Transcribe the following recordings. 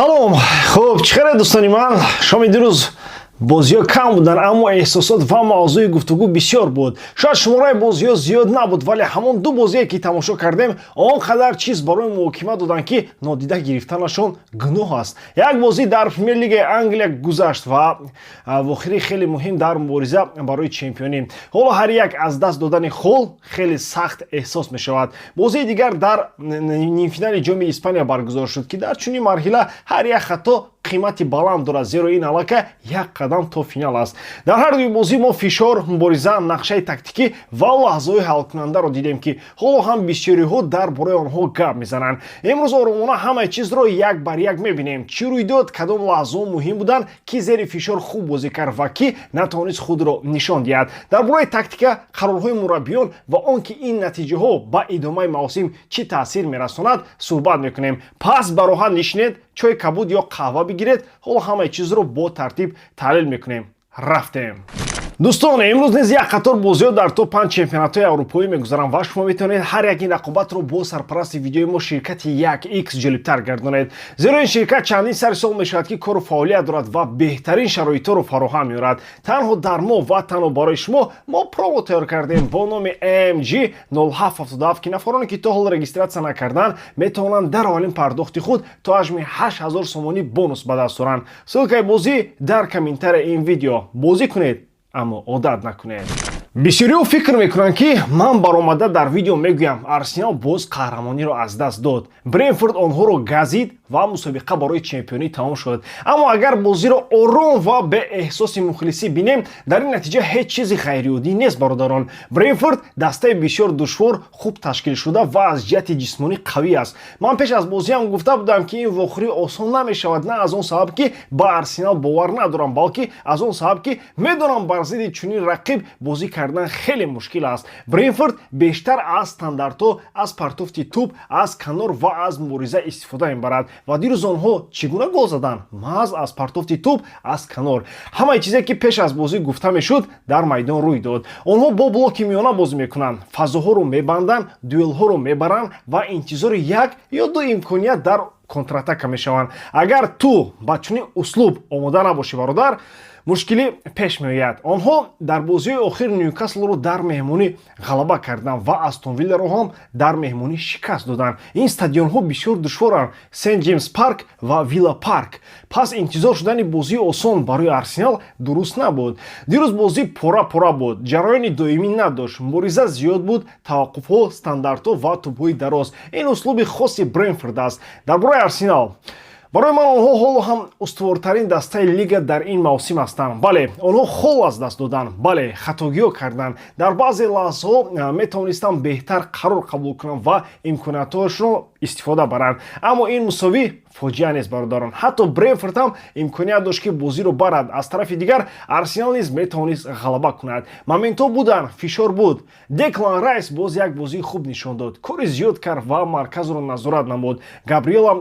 Салом. Хуб, чӣ хеле, дӯстони ман? Шоми дирӯз бозиҳо кам буданд, аммо эҳсосот ва мавзӯи гуфтугӯ бисёр буд. Шояд шумораи бозиҳо зиёд набуд, вале ҳамон ду бозие, ки тамошо кардем, он қадар чиз барои муҳокима доданд, ки нодида гирифтанашон гуноҳ аст. Як бозӣ дар Премер-лигаи Англия гузашт ва вохӯрии хеле муҳим дар мубориза барои чемпионӣ. Ҳоло ҳар як аз даст додани хол хеле сахт эҳсос мешавад. Бозии дигар дар нимфинали Ҷоми Испания баргузор шуд, ки дар чунин марҳила ҳар як хато қимати баланд дорад, зеро ин аллакай як қадам то финал аст. Дар ҳар дуи бозӣ мо фишор, мубориза, нақшаи тактикӣ ва лаҳзаҳои ҳалкунандаро дидем, ки ҳоло ҳам бисёриҳо дар бораи онҳо гап мезананд. Имрӯз оромона ҳамаи чизро як бар як мебинем: чӣ рӯй дод, кадом лаҳзаҳо муҳим буданд, кӣ зери фишор хуб бозӣ кард ва кӣ натавонист худро нишон диҳад. Дар бораи тактика, қарорҳои мураббиён ва он ки ин натиҷаҳо ба идомаи мавсим чӣ таъсир мерасонад, суҳбат мекунем. Пас бароҳат нишинед, чойи кабуд ё қаҳва бигиред. Ҳоло ҳамаи чизро бо тартиб таҳлил мекунем. Рафтем, дӯстон. Имрӯз низ як қатор бозиҳо дар топ 5 чемпионатҳои аврупоӣ мегузаранд ва шумо метавонед ҳар як ин рақобатро бо сарпарасти видеои мо, ширкати як Х, ҷолибтар гардонед, зеро ин ширкат чандин сари сол мешавад, ки кору фаъолият дорад ва беҳтарин шароитҳоро фароҳам меорад. Танҳо дар мо ва танҳо барои шумо мо промо тайёр кардем бо номи MG 0777, ки нафароне, ки то ҳол регистрация накарданд, метавонанд дар аввалин пардохти худ то ҳаҷми 8000 сомонӣ бонус ба даст оранд. Ссылкаи бозӣ дар комментарияи ин видео. Бозӣ кунед, аммо одат накунед. Бисёриҳо фикр мекунанд, ки ман баромада дар видео мегӯям: «Арсенал боз қаҳрамониро аз даст дод, Бренфорд онҳоро газид ва мусобиқа барои чемпионӣ тамом шуд». Аммо агар бозиро ором ва беэҳсоси мухлисӣ бинем, дар ин натиҷа ҳеҷ чизи ғайриоддӣ нест, бародарон. Бренфорд дастаи бисёр душвор, хуб ташкилшуда ва аз ҷиҳати ҷисмонӣ қавӣ аст. Ман пеш аз бозиам гуфта будам, ки ин вохӯрӣ осон намешавад, на аз он сабаб, ки ба Арсенал бовар надорам, балки аз он сабаб, ки медонам бар зидди чунин рақиб бозӣ кардан хеле мушкил аст. Бренфорд бештар аз стандартҳо, аз партофти тӯб аз канор ва аз мубориза истифода мебарад. Ва дирӯз онҳо чӣ гуна гол заданд? Маҳз аз партофти тӯб аз канор. Ҳамаи чизе, ки пеш аз бозӣ гуфта мешуд, дар майдон рӯй дод. Онҳо бо блоки миёна бозӣ мекунанд, фазоҳоро мебанданд, дуэлҳоро мебаранд ва интизори як ё ду имконият дар контратака мешаванд. Агар ту ба чунин услуб омода набошӣ, бародар, мушкилӣ пеш меояд. Онҳо дар бозиҳои охир Ньюкаслро дар меҳмонӣ ғалаба карданд ва Астон Вилларо ҳам дар меҳмонӣ шикаст доданд. Ин стадионҳо бисёр душворанд: Сент Ҷеймс Парк ва Вилла Парк. Пас интизор шудани бозии осон барои Арсенал дуруст набуд. Дирӯз бозӣ пора пора буд, ҷараёни доимӣ надошт, мубориза зиёд буд, таваққуфҳо, стандартҳо ва тӯбҳои дароз. Ин услуби хоси Бренфорд аст. Дар бораи Арсенал: барои ман онҳо ҳоло ҳам устувортарин дастаи лига дар ин мавсим ҳастанд. Бале, онҳо хол аз даст доданд, бале, хатогиҳо карданд, дар баъзе лаҳзаҳо метавонистанд беҳтар қарор қабул кунанд ва имкониятҳояшонро истифода баранд, аммо ин мусовӣ фоҷиа нест, бародарон. Ҳатто Бренфорд ҳам имконият дошт, ки бозиро барад. Аз тарафи дигар, Арсенал низ метавонист ғалаба кунад. Моментҳо буданд, фишор буд. Деклан Райс боз як бозии хуб нишон дод, кори зиёд кард ва марказро назорат намуд. Габриел ҳам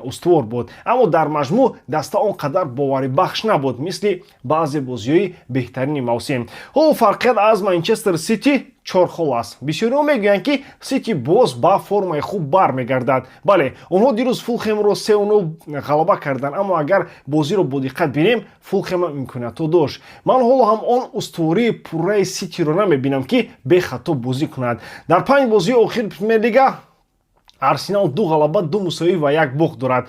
устувор буд, аммо дар маҷмӯъ даста он қадар боварибахш набуд, мисли баъзе бозиҳои беҳтарини мавсим. Ҳоло фарқият аз Манчестер Сити чор хол аст. Бисёриҳо мегӯянд, ки Сити боз ба формаи хуб бармегардад. Бале, онҳо дирӯз Фулхемро 3-0 ғалаба карданд, аммо агар бозиро бо диққат бинем, Фулхем имкониятҳо дошт. Ман ҳоло ҳам он устувории пурраи Ситиро намебинам, ки бехато бозӣ кунад. Дар панҷ бозии охири Премер-лига Арсенал ду ғалаба, ду мусовӣ ва як бохт дорад.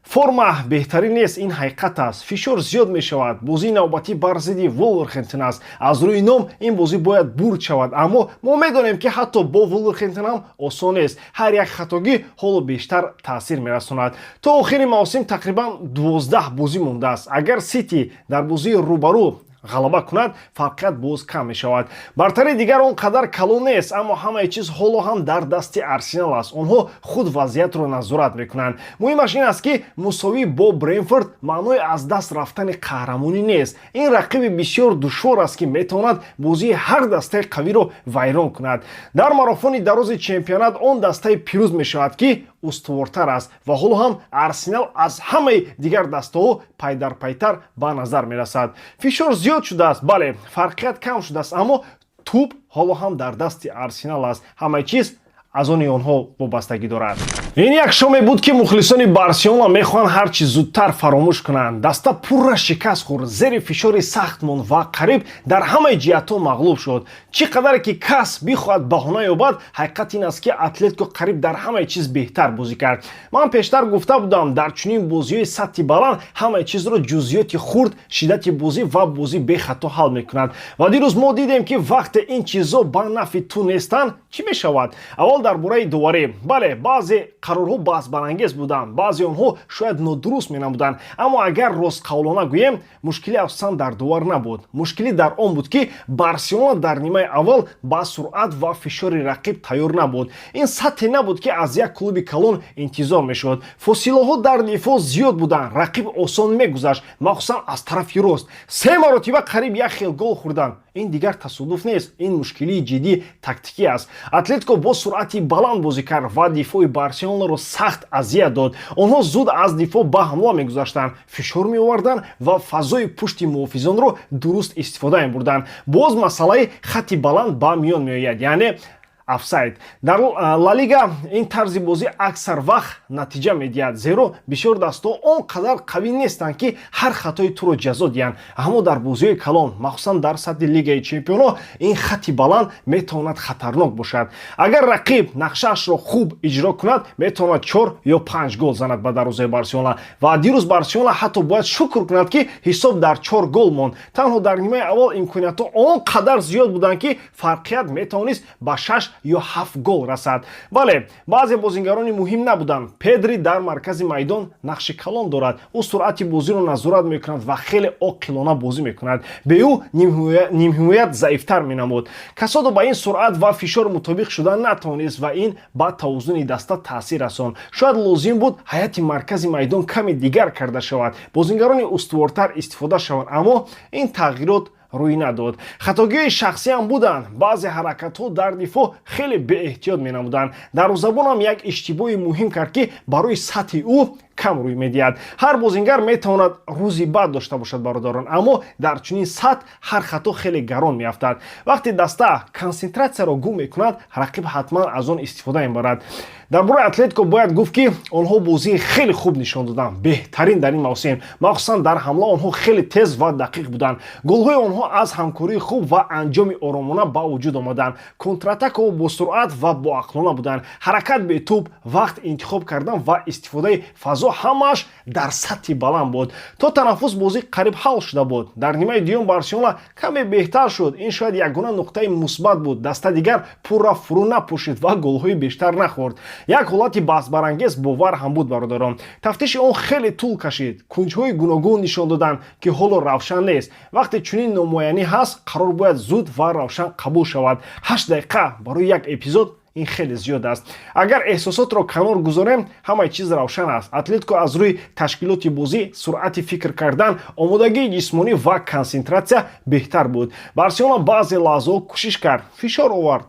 Форма беҳтарин нест, ин ҳақиқат аст. Фишор зиёд мешавад. Бозии навбатӣ бар зидди Вулверхемптон аст. Аз рӯи ном ин бозӣ бояд бурд шавад, аммо мо медонем, ки ҳатто бо Вулверхемптон ҳам осон нест. Ҳар як хатогӣ ҳоло бештар таъсир мерасонад. То охири мавсим тақрибан 12 бозӣ мондааст. Агар Сити дар бозии рӯбарӯ ғалаба кунад, фарқият боз кам мешавад. Бартарии дигар он қадар калон нест, аммо ҳамаи чиз ҳоло ҳам дар дасти Арсенал аст. Онҳо худ вазъиятро назорат мекунанд. Муҳимаш ин аст, ки мусовӣ бо Бренфорд маънои аз даст рафтани қаҳрамонӣ нест. Ин рақиби бисёр душвор аст, ки метавонад бозии ҳар дастаи қавиро вайрон кунад. Дар марафони дарози чемпионат он дастаи пирӯз мешавад, ки устувортар аст, ва ҳоло ҳам Арсенал аз ҳамаи дигар дастаҳо пайдарпайтар ба назар мерасад. Фишор зиёд шудааст, бале, фарқият кам шудааст, аммо тӯб ҳоло ҳам дар дасти Арсенал аст. Ҳамаи чиз аз они онҳо вобастагӣ дорад. Ин як шоме буд, ки мухлисони Барселона мехоҳанд ҳарчи зудтар фаромӯш кунанд. Даста пурра шикаст хӯрд, зери фишори сахт монд ва қариб дар ҳамаи ҷиҳатҳо мағлуб шуд. Чӣ қадаре ки кас бихоҳад баҳона ёбад, ҳақиқат ин аст, ки Атлетико қариб дар ҳамаи чиз беҳтар бозӣ кард. Ман пештар гуфта будам, дар чунин бозиҳои сатҳи баланд ҳамаи чизро ҷузъиёти хурд, шиддати бозӣ ва бозӣ бехато ҳал мекунад. Ва дирӯз мо дидем, ки вақте ин чизҳо ба нафъи ту нестанд, чӣ мешавад. Аввал дар бораи доварӣ. Бале, баъзе қарорҳо баҳсбарангез буданд, баъзе онҳо шояд нодуруст менамуданд, аммо агар ростқавлона гӯем, мушкили асосан дар довар набуд. Мушкилӣ дар он буд, ки Барселона дар нимаи аввал ба суръат ва фишори рақиб тайёр набуд. Ин сатҳе набуд, ки аз як клуби калон интизор мешуд. Фосилаҳо дар дифоъ зиёд буданд, рақиб осон мегузашт, махсусан аз тарафи рост. Се маротиба қариб як хел гол хӯрданд. Ин дигар тасодуф нест, ин мушкилии ҷиддии тактикӣ аст. Атлетико бо суръати баланд бозӣ кард ва дифои Барселонаро сахт азият дод. Онҳо зуд аз дифоъ ба ҳамла мегузаштанд, фишор меоварданд ва фазои пушти муҳофизонро дуруст истифода мебурданд. Боз масъалаи хатти баланд ба миён меояд, яъне офсайд. Дар Ла Лига ин тарзи бозӣ аксар вақт натиҷа медиҳад, зеро бисёр дастҳо он қадар қавӣ нестанд, ки ҳар хатои туро ҷазо диҳанд. Аммо дар бозиҳои калон, махсусан дар сатҳи Лигаи чемпионҳо, ин хатти баланд метавонад хатарнок бошад. Агар рақиб нақшаашро хуб иҷро кунад, метавонад чор ё панҷ гол занад ба дарвозаи Барселона. Ва дирӯз Барселона ҳатто бояд шукр кунад, ки ҳисоб дар чор гол монд. Танҳо дар нимаи аввал имкониятҳо он қадар зиёд буданд, ки фарқият метавонист ба шаш ё ҳафт гол расад. Бале, баъзе бозингарони муҳим набуданд. Педри дар маркази майдон нақши калон дорад. Ӯ суръати бозиро назорат мекунад ва хеле оқилона бозӣ мекунад. Бе ӯ нимҳимоят заифтар менамуд. Касадо ба ин суръат ва фишор мутобиқ шуда натавонист ва ин ба тавозуни даста таъсир расонд. Шояд лозим буд ҳайати маркази майдон каме дигар карда шавад, бозингарони устувортар истифода шаванд, аммо ин тағйирот рӯй надод. Хатогиҳои шахсӣ ҳам буданд. Баъзе ҳаракатҳо дар дифоъ хеле беэҳтиёт менамуданд. Дарвозабонам як иштибоҳи муҳим кард, ки барои сатҳи ӯ кам рӯй медиҳад. Ҳар бозингар метавонад рӯзи бад дошта бошад, бародарон, аммо дар чунин сатҳ ҳар хато хеле гарон меафтад. Вақте даста консентратсияро гум мекунад, рақиб ҳатман аз он истифода мебарад. Дар бораи Атлетико бояд гуфт, ки онҳо бозии хеле хуб нишон доданд, беҳтарин дар ин мавсим. Махсусан дар ҳамла онҳо хеле тез ва дақиқ буданд. Голҳои онҳо аз ҳамкории хуб ва анҷоми оромона ба вуҷуд омаданд. Контратакаҳо бо суръат ва боақлона буданд. Ҳаракат бе тӯб, вақт интихоб кардан ва истифодаи фазо ҳамааш дар сатҳи баланд буд. То танаффус бозӣ қариб ҳал шуда буд. Дар нимаи дуюм Барселона каме беҳтар шуд. Ин шояд ягона нуқтаи мусбат буд: даста дигар пурра фурӯ напӯшид ва голҳои бештар нахӯрд. Як ҳолати баҳсбарангез бо ВАР ҳам буд, бародарон. Тафтиши он хеле тӯл кашид, кунҷҳои гуногун нишон доданд, ки ҳоло равшан нест. Вақте чунин номуайянӣ ҳаст, қарор бояд зуд ва равшан қабул шавад. 8 дақиқа барои як эпизод ин хеле зиёд аст. Агар эҳсосотро канор гузорем, ҳамаи чиз равшан аст. Атлетико аз рӯи ташкилоти бозӣ, суръати фикр кардан, омодагии ҷисмонӣ ва консентратсия беҳтар буд. Барселона баъзе лаҳзаҳо кӯшиш кард, фишор овард,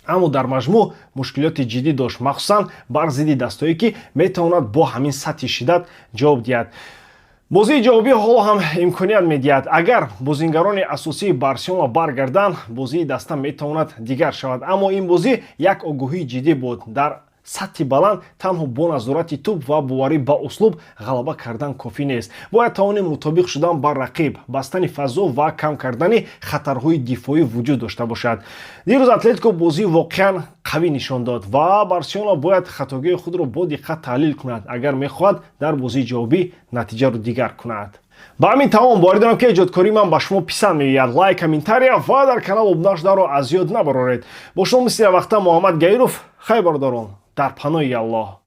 аммо дар маҷмӯъ мушкилоти ҷиддӣ дошт, махсусан бар зидди дастое, ки метавонад бо ҳамин сатҳи шиддат ҷавоб диҳад. Бозии ҷавобӣ ҳоло ҳам имконият медиҳад. Агар бозингарони асосии Барселона баргарданд, бозии даста метавонад дигар шавад. Аммо ин бозӣ як огоҳии ҷиддӣ буд: дар сатҳи баланд танҳо бо назорати тӯб ва боварӣ ба услуб ғалаба кардан кофӣ нест. Бояд тавони мутобиқ шудан ба рақиб, бастани фазо ва кам кардани хатарҳои дифоӣ вуҷуд дошта бошад. Дирӯз Атлетико бозии воқеан қавӣ нишон дод ва Барселона бояд хатогиҳои худро бо диққат таҳлил кунад, агар мехоҳад дар бозии ҷавобӣ натиҷаро дигар кунад. Ба ҳамин тамом. Боварӣ дорам, ки эҷодкории ман ба шумо писанд меояд. Лайк, комментария ва дар канал обуна шуданро аз ёд набароред. Бо шумо мисли вақта Муҳаммад Гаиров. Хайр, бародарон, дар паноҳи Аллоҳ.